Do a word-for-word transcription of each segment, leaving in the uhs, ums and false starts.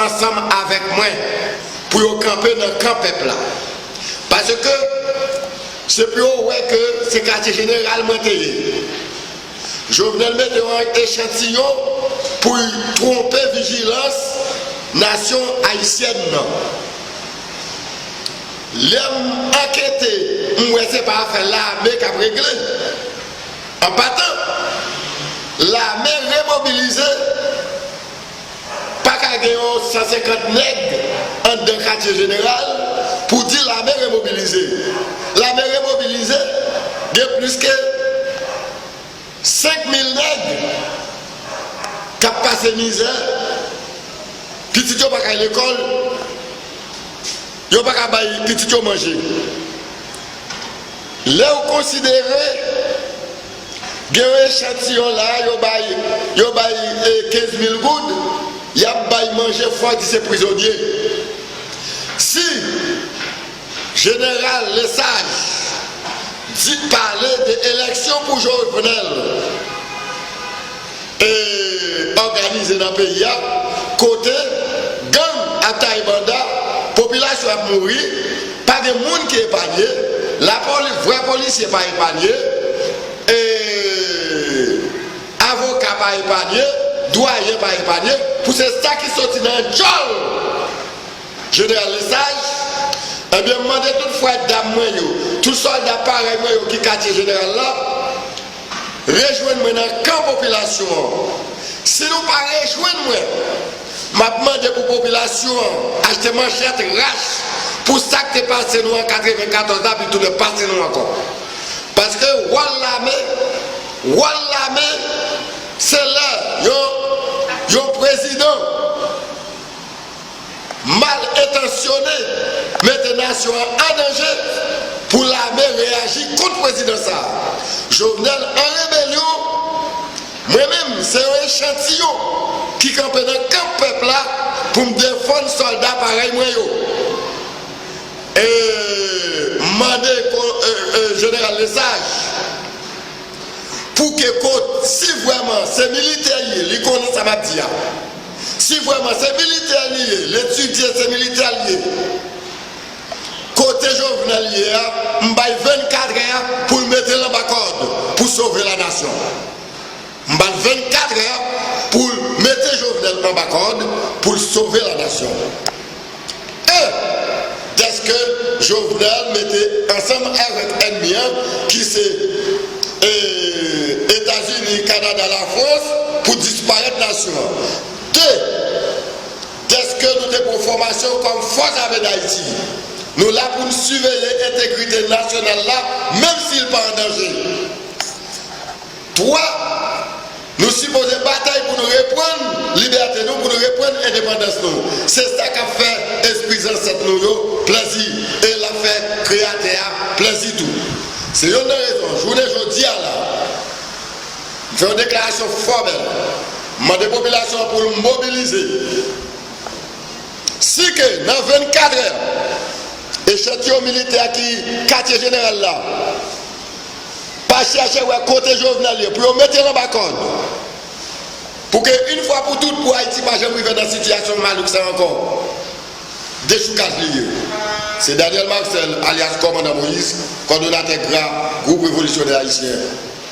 ansanm avèk mwen pou yo kanpe nan kan pèp la. Paske se pou yo wè ke se katye jeneral mwen te ye. Jovenel mete yon echantiyon pou l twonpe vijilans nasyon ayisyèn nan. Lè m ankete, m wè se pa afè lame k ap regle. An patan, lame remobilize. Pa ka gen yon san senkant nèg anndan katye jeneral pou di lame remobilize. Lame remobilize, gen plis ke senk mil nèg k ap pase mizè, pitit yo pa ka al lekòl, yo pa ka bay pitit yo manje. Lè w konsidere gen yon echantiyon la, yo bay, yo bay, eh, kenz mil goud, y ap bay manje fò di se prizonye. Si Jeneral Lesage di pale de eleksyon pou Jovenel, eh, òganize nan peyi a, kote gang ap taye banda, popilasyon ap mouri, pa gen moun ki epanye, lapoli-, vrè polisye pa epanye, eh, avoka pa epanye, dwayen pa epanye, pou se sa ki soti nan djòl Jeneral Lesage, ebyen, m mande tout frè dam mwen yo, tout sòlda parèy mwen yo ki katye jeneral la, rejwenn mwen nan kan popilasyon an. Si nou pa rejwenn mwen, m ap mande pou popilasyon an achte manchèt rach pou sa k te pase nou an katrevenkatòz la, pou l tounen pase nou ankò. Paske wòl lame, wòl lame, se lè yon, yon prezidan mal entansyone mete nasyon an an danje pou lame reyaji kont prezidan sa a. Jovenel an rebelyon, mwen menm, se yon echantiyon ki kanpe nan kan pèp la pou m defann sòlda parèy mwen yo. E m mande ko-, e, e, Jeneral Lesage, pou ke kot, si vrèman se militè l ye, li konnen sa m ap di a. Si vrèman se militè li ye, l etidye se militè li ye, kote Jovenel ye a, m bay vennkat è a pou l mete l anba kòd pou sove lanasyon. M ba l vennkat è pou l mete Jovenel anba kòd pou l sove lanasyon. E dèske Jovenel mete ansanm avèk ènmi an, ki se, e, Etazini, Kanada, Lafrans, pou disparèt nasyon an. De, dèske nou te pran fòmasyon kòm Fòs Ame Dayiti. Nou la pou n siveye entegrite nasyonal la, menm si l pa an danje. Twa, nou sipoze batay pou nou reprann libète nou, pou nou reprann endepandans nou. Se sa k ap fè espri zansèt nou yo plèzi e l ap fè Kreyatè a plèzi tou. Se youn nan rezon, jounen jodi a la, m fè yon deklarasyon fòmèl, m mande popilasyon an pou l mobilize. Si ke nan vennkat è, echantiyon militè ki katye jeneral la pa chèche wè kote Jovenel ye pou yo mete l anba kòd, pou ke yon fwa pou tout pou Ayiti pa janm rive nan sitiyasyon malouk sa ankò. Dechoukaj li ye. Se Daniel Marcel, alyas Kòmandan Moïse, kòdonatè GRA, Gwoup Revolisyonè Ayisyen,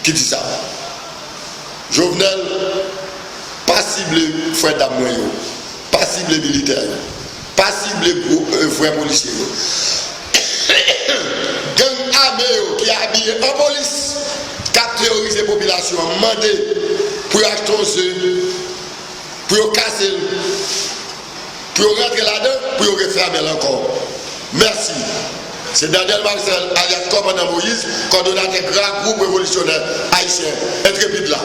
ki di sa. Jovenel, pa sible frè dam mwen yo, pa sible militè yo, pa sible gwo, e, frè polisye yo. Gang ame yo ki abiye an polis, k ap teworize popilasyon an, mande pou yo achte yon ze, pou yo kase l, pou yo rantre ladan, pou yo refèmen l ankò. Mèsi. Se Daniel Marcel, alyas Kòmandan Moïse, kòdonatè GRA, Gwoup Revolisyonè Ayisyen Entrepid la.